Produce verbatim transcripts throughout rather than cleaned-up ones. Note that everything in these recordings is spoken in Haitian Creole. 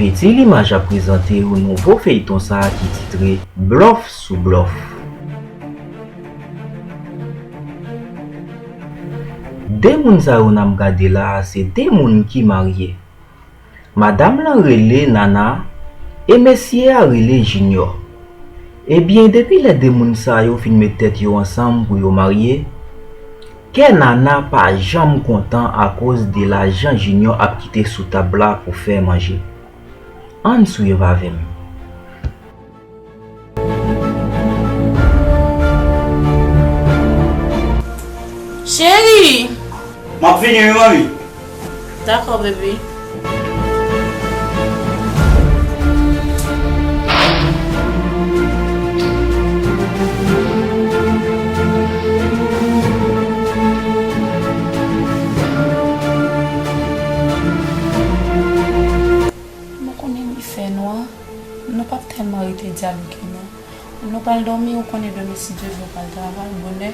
Peti Limaj ap prezante w nouvo feyton sa a ki titre Blòf sou Blòf. De moun sa yo n ap gade la a se de moun ki marye. Madanm lan rele Nana e mesye a rele Jinyò. Ebyen, depi lè de moun sa yo fin met tèt yo ansanm pou yo marye, kè Nana pa janm kontan akoz de lajan Jinyò ap kite sou tab la pou fè manje. Ann swiv avè m. Cheri! M ap vini wi, manmi. Dakò, baby. Mwen konnen li fè nwa, nou p ap tèlman rete dyaloge non. Nou pral dòmi, ou konnen demen si Dye vle ou pral travay bonè.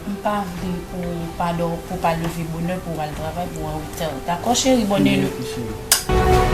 M pa vle pou w pa dò-, pou w pa leve bonè pou w al travay, pou w an reta. Dakò, cheri? Bòn nwit.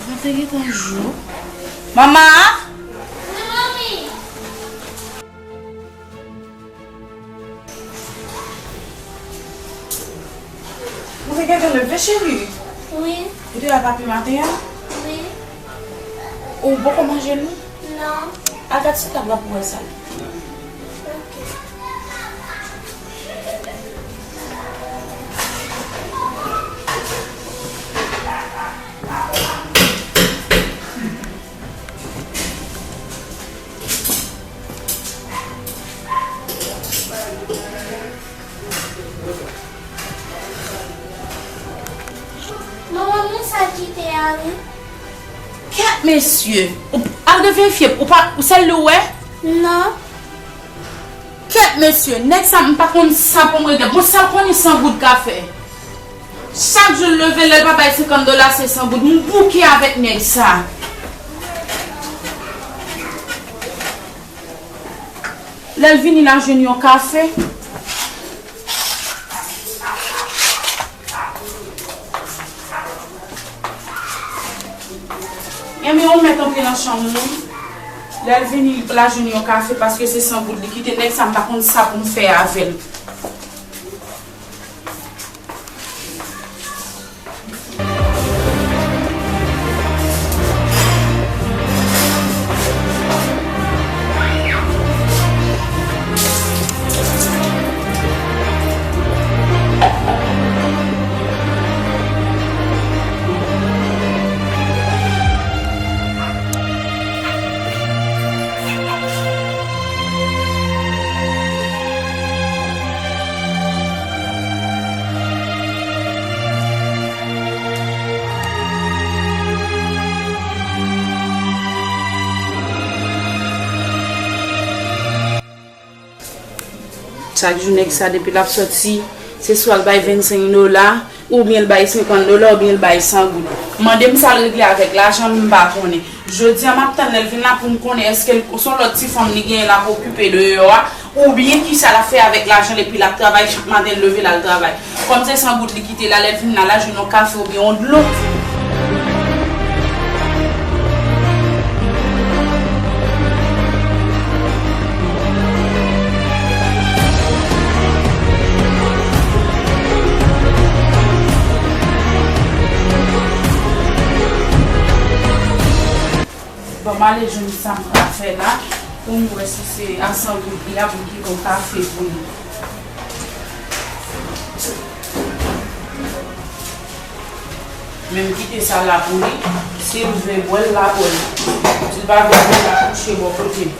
Mwen te gentan jou. Manman! Wi, manmi. Ou te gentan leve, cheri? Wi. Ou te la papi maten an? Wi. Ou poko manje, non? Non. Al gad sou tab la pou wè sa. Ok. Manman, men sa kite a wi. Kèt mesye, ou al reverifye, ou pa, ou sèl li ou wè? Non. Kèt mesye, nèg sa m pa konn sa pou m regle. Bon, sa l konnen san goud ka fè. Chak jou l leve, lè l pa bay senkant dola, se san goud. M bouke avèk nèg sa. Lè l vini, l al jwenn yon kafe. Enben, ou mèt antre nan chanm ou. Lè l vini, l al jwenn yon kafe, paske se san goud li kite. Nèg sa, m pa konn sa pou m fè avè l. Chak jou nèg sa depi l ap sòti, se swa l bay vennsenk dola, oubyen l bay senkant dola, oubyen l bay san goud. Mande m sa l regle avèk lajan m, m pa konnen. Jodi a m ap tann lè l vin la pou m konnen èske l, se yon lòt ti fanm li genyen l ap okipe deyò a, oubyen kisa l ap fè avèk lajan l epi l ap travay chak maten l leve l al travay. Kòm se san goud li kite la, lè l vin la, l al jwenn yon kafe oubyen yon dlo. Bon, m ale jwenn sa m ka fè la, pou m wè si se a san goud li a pou m kite yon kafe pou li. Men m kite sa la pou li. Si l vle bwè l, l a bwè l. Si l pa vle bwè l, l a kouche bò kote l.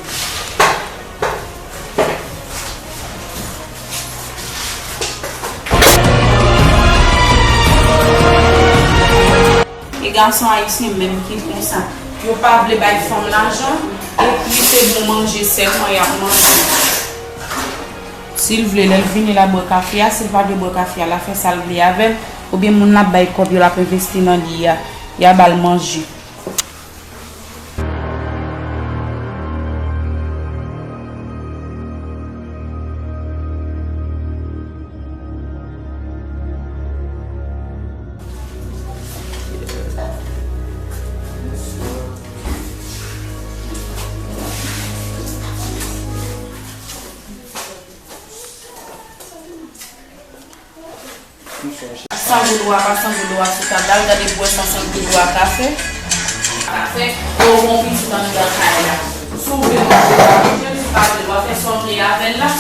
E gason ayisyen menm ki konsa. Yo pa vle bay fanm lajan, epi se bon manje sèlman y ap manje. Si l vle, lè l vini, l a bwè kafe a. Si l pa vle bwè kafe a, l a fè sa l vle avè l. Oubyen moun l ap bay kòb yo, l ap envesti nan li a, y a ba l manje. San goud ou a, pa san goud ou a sou tab la, l gade pou wè san san goud ou a ka fè. Ka fè, e w gon pitit anndan kay la. Si w vle manje, w a manje l, si w pa vle, w a fè sa w vle avè l la.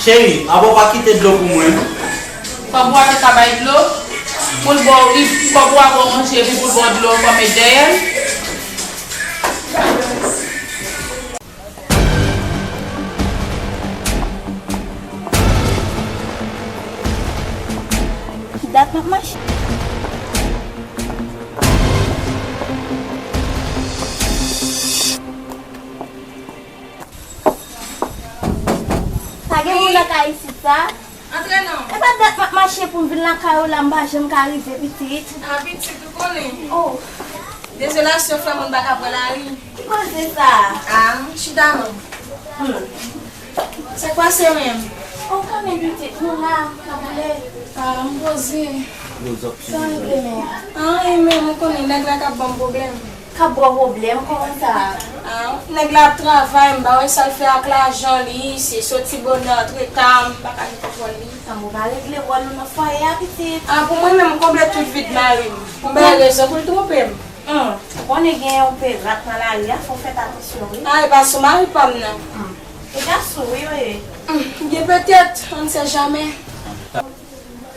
Cheri, apa w pa kite dlo pou mwen? Kòb ou a te ka bay dlo? Pou l ba w, li, kòb ou a ba w manje, epi pou l ba w dlo ankò, met dèyè l? Ki dat m ap mache? Pa gen moun nan kay isit sa? Antre non. E pa dat m ap mache pou m vin lakay ou la, m pa janm ka rive, pitit. A, pitit, ou konnen. Oh. Dezolasyon fè moun pa ka pran lari. Ki koze sa? A, chita non. Hmm. Sa k pase menm? Ou konnen, pitit, nou la, n ap boule. A, m poze. Sa regle menm? Anyen menm, ou konnen nèg la k ap ban m pwoblèm. K ap ba w pwoblèm, kòman sa? A, nèg la ap travay, m pa wè sa l fè ak lajan li, se soti bonè, antre ta, m pa ka gen kontwòl li. Tanbou pa regle wòl ou nan fwaye a, pitit. A, pou mwen menm, m konble tout vid mari m. M bay rezon pou l twonpe m. Hum, ou konnen gen yon pe rat nan lari a, fò w fè atansyon, wi. A, e pa sou mari pa m nan. Hum, e gason, wi, yo ye. Hum, byen petèt, on ne sait jamais.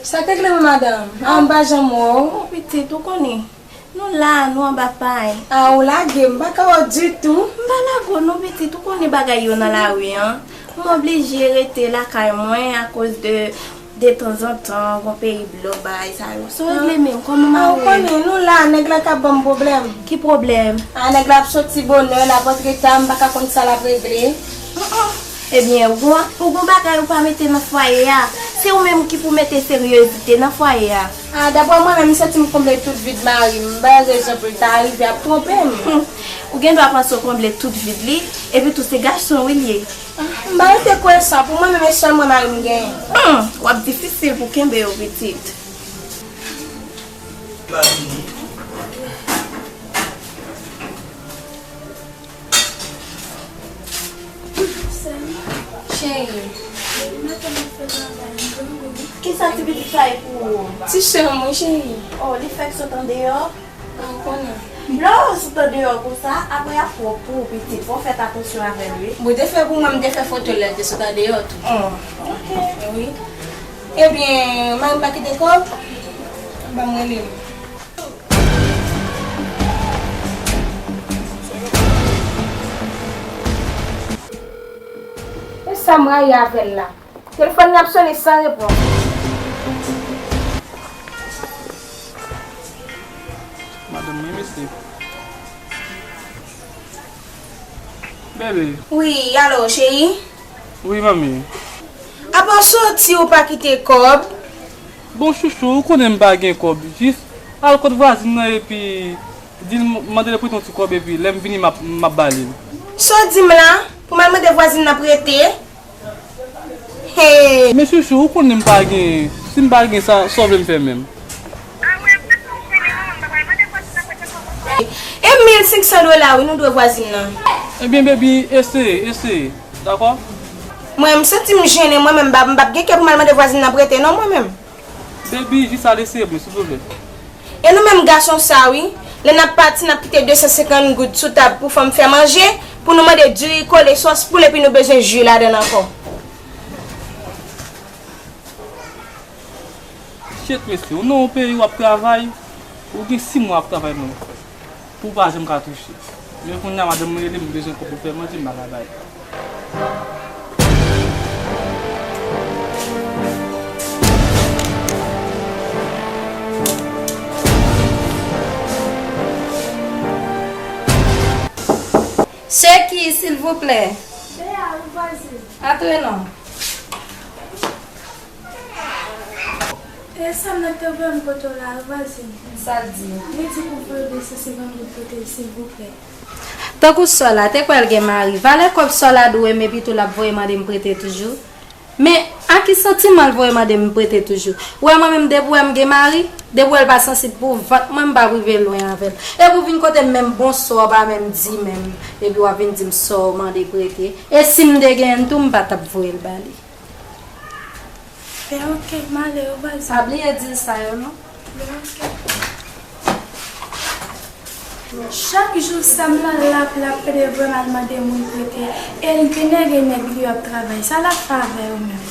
Sa k regle wi, madanm? A, m pa janm wè w. Bon, pitit, ou konnen. Nou la, nou anba pay. A, ou lage m, m pa ka wè w ditou. M pa lage w non, pitit, ou konnen bagay yo nan lari an. M oblije rete lakay mwen akoz de, detanzantan, gon peyi blo, bagay sa yo. Sa w regle menm, kòman mari w? A, ou konnen, nou la, nèg la ka ban m pwoblèm. Ki pwoblèm? A, nèg la ap soti bonè, l ap antre ta, m pa ka konn sa l ap regle. Hum, hum. Ebyen, ou gon, ou gon bagay ou pa mete nan fwaye a. Se ou menm ki pou mete seryezite nan fwaye a. A, daprè mwen menm, m santi m konble tout vid mari m. M bay rezon pou l ta rive ap twonpe m. Hum, ou gen dwa panse w konble tout vid li, epi tou se gason wi l ye. A, m pa rete kwè sa, pou mwen menm e sèl mwen mari m genyen. Hum, w ap difisil pou kenbe yo, pitit. Cheri. Kisa ti pitit sa ye pou ou? Ti sè m wi, cheri. Oh, li fèk sot andeyò? Mwen konnen. Lè w sot andeyò konsa, apre ap pwòp pou ou, pitit. Fò w fè atansyon avè l, wi. Mwen te fè pou mwen, m te fè foto l lè l te sot andeyò tou. Oh, ok. Wi. Ebyen, mari m pa kite kòb? Ban m rele l. Sa m rayi avè l la. Telefòn li ap sonnen san repons. Madanm mwen, mesye. Bebe. Wi, alo, cheri? Wi, manmi. Apa w soti, ou pa kite kòb? Bon, chouchou, ou konnen m pa gen kòb. Jis al kot vwazin nan epi di l m, mande l prete yon ti kòb epi lè m vini, m ap, m ap ba li l. Sa w di m la? Pou m al mande vwazin nan prete? Hey! Men chouchou, ou konnen m pa gen. Si m pa gen sa, sa w vle m fè menm? E mil senk san dola wi, nou dwe vwazin nan. Ebyen, baby, eseye, eseye. Dakò? Mwen, m santi m jennen, mwen menm, m p ap, m p ap gen kè pou m al mande vwazin nan prete, non, mwen menm. Baby, jis al eseye pou mwen, silvouplè. E nou menm gason sa wi, lè n ap pati, n ap kite de san senkant goud sou tab pou fanm fè manje, pou nou mande diri, kole, sòs poul, epi nou bezwen ji ladan l ankò. Shit, mesye, ou nan yon peyi w ap travay, ou gen sis mwa w ap travay menm. Pou w pa janm ka touche. Men kounye a, madanm mwen rele m, m bezwen kòb pou fè manje, m pa ka bay. Se ki, silvouplè? Bea, wi, vwazin. Antre non. E sa m nan te voye m kote w la, vwazin. Sa l di? Li di pou voye de san senkant goud pote l, silvouplè. Tankou sè w la, te kwè l gen mari. Valè kòb sè w la dwe m, epi tou l ap voye mande m prete toujou. Men, a ki santiman l voye mande m prete toujou? Ou wè mwen menm, depi w wè m gen mari, depi w wè l pa sansib pou vant mwen, m pa prive lwen avè l. Epi w vin kote m menm, bonswa w pa menm di menm. Epi w ap vin di m sè w mande prete. E si m te genyen l tou, m pa t ap voye l ba li. Ben oke, m ale wi vwazin. Pa bliye di l sa yo non. Ben oke. Chak jou sè m nan l ap, l ap plede voye m al mande moun prete. E l te nèg e nèg li yo ap travay. Sa l ap fè avè yo menm?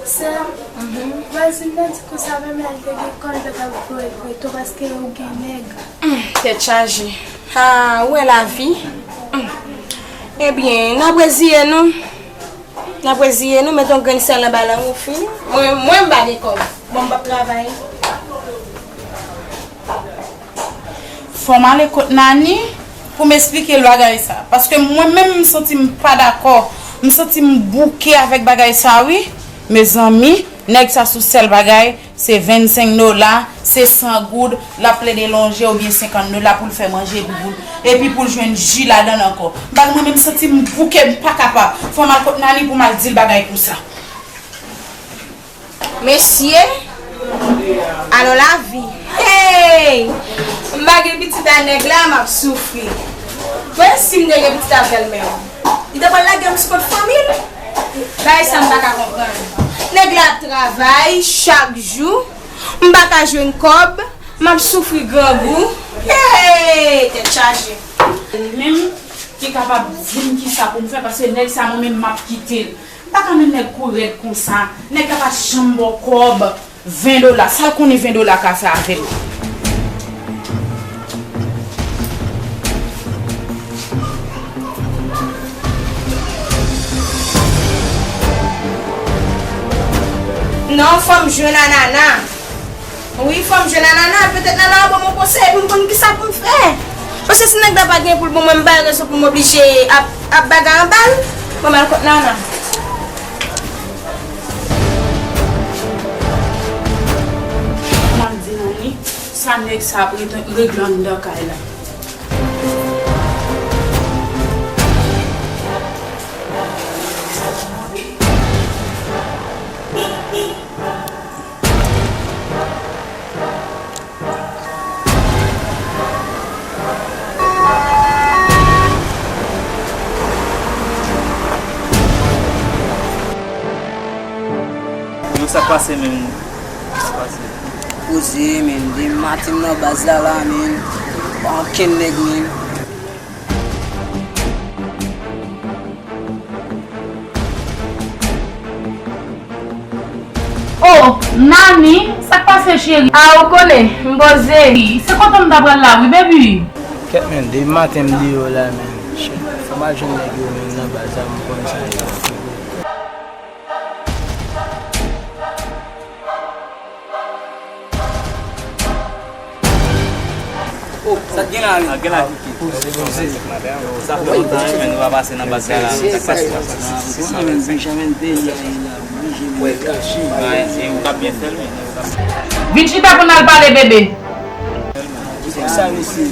Sè, vwazin nan di konsa menm lè l te gen kò l pa t ap voye l prete w paske ou gen nèg. Tèt chaje. Ha, ou wè lavi. Ebyen, n ap reziye nou. N ap reziye nou, mete yon grenn sèl anba lang ou fini. Mwen, mwen m pa gen kòb. Bon, m p ap travay. Fò m ale kot Nani pou m esplike l bagay sa. Paske mwen menm m santi m pa dakò. M santi m bouke avèk bagay sa wi. Mezanmi, nèg sa sou sèl bagay, se vennsenk dola, se san goud, l ap plede lonje oubyen senkant dola pou l fè manje epi pou l, epi pou l jwenn ji ladan l ankò. M pa, mwen menm m santi m bouke, m pa kapab. Fò m al kot Nani pou m al di l bagay konsa. Mesye, alò lavi. Hey! M pa gen pitit a nèg la, m ap soufri. Mwen, si m te gen pitit avè l menm, li ta pral lage m sou kont fanmi l. Bagay sa m pa ka konprann. Nèg la ap travay chak jou, m pa ka jwenn kòb, m ap soufri grangou. Hey! Tèt chaje. Li menm ki kapab di m kisa pou m fè, paske nèg sa mwen menm m ap kite l. M pa ka menm nèg kou rèd konsa. Nèg la pa janm ba w kòb. Ven dola. Sa l konnen ven dola ka fè avè l? Non, fò m jwenn a Nana. Wi, fò m jwenn a Nana, petèt Nana ap ban m yon konsèy pou m konn kisa pou m fè. Paske si nèg la pa gen pou l ban mwen, m pa gen rezon pou m oblije ap, ap bagay anba l. Bon, m al kot Nana. M al di Nani sa nèg sa ap ret-, regle anndan kay la. Yo, sa k pase menm? Sa k pase? Poze, men, depi maten m nan baz la, la, men, pa ankenn nèg, men. Oh, Nani, sa k pase, cheri? Ah, ou konnen, m poze. Se kontan m ta pral la, wi, baby. Kèt men, depi maten m deyò la, men. Shit, fò m al jwenn nèg yo, men, nan baz la, m konn sa yo. Oh, sa k gen la, wi? Sa k gen la, Kiki? Poze, poze. Sa fè lontan, wi, men nou pa pase nan baz la, la, sa k pase la. Wi, men Benjamin Delia, li la, oblije mwen kache. E ou k ap byen fè l, men. Vin chita pou n al pale, bebe. Sa, mesye.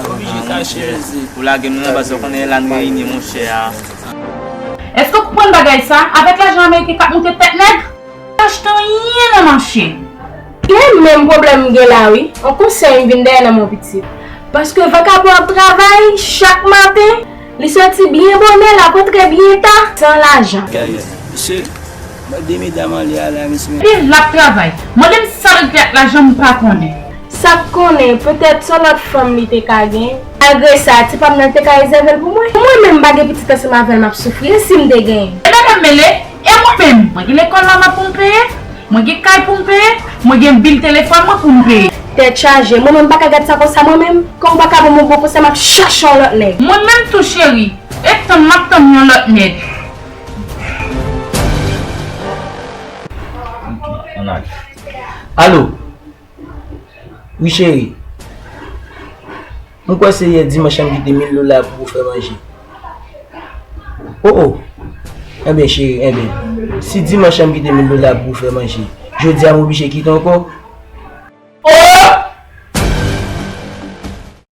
Oblije kache, mesye. Ou lage nou nan baz, ou konnen la n reyini, monchè, a. Èske w konprann bagay sa? Avèk lajan ameriken k ap moute tèt nèg, pa achte anyen nan mache. Gen menm pwoblèm m gen la, wi. On konsèy m vin dèyè nan men w, pitit. Paske vakabon ap travay chak maten, li soti byen bonè, l ap rantre byen ta, san lajan. Gade, mesye, de medam ale a la, mesye. Epi l ap travay. Mande m sa l te ak lajan, m pa konnen. Sa k konnen, petèt se yon lòt fanm li te ka gen. Malgre sa, ti pa m nan te ka rezève l pou mwen. Mwen menm, m pa gen pitit ansanm avè l, m ap soufri. E si m te genyen? E bagay mele, e mwen menm? Mwen gen lekòl manman pou m peye, mwen gen kay pou m peye, mwen gen bil telefòn mwen pou m peye. Tèt chaje, mwen menm m pa ka gad sa konsa mwen menm. Kòm ou pa ka ban m yon bon konsèy, m ap chache yon lòt nèg. Mwen menm tou cheri, e tann m ap tann yon lòt nèg. Ok, ann ale. Alo? Wi, cheri. M kwè se yè dimanch la m kite mil dola pou ou fè manje. O, o. Enben, cheri, enben, si dimanch la m kite mil dola pou ou fè manje, jodi a m oblije kite ankò?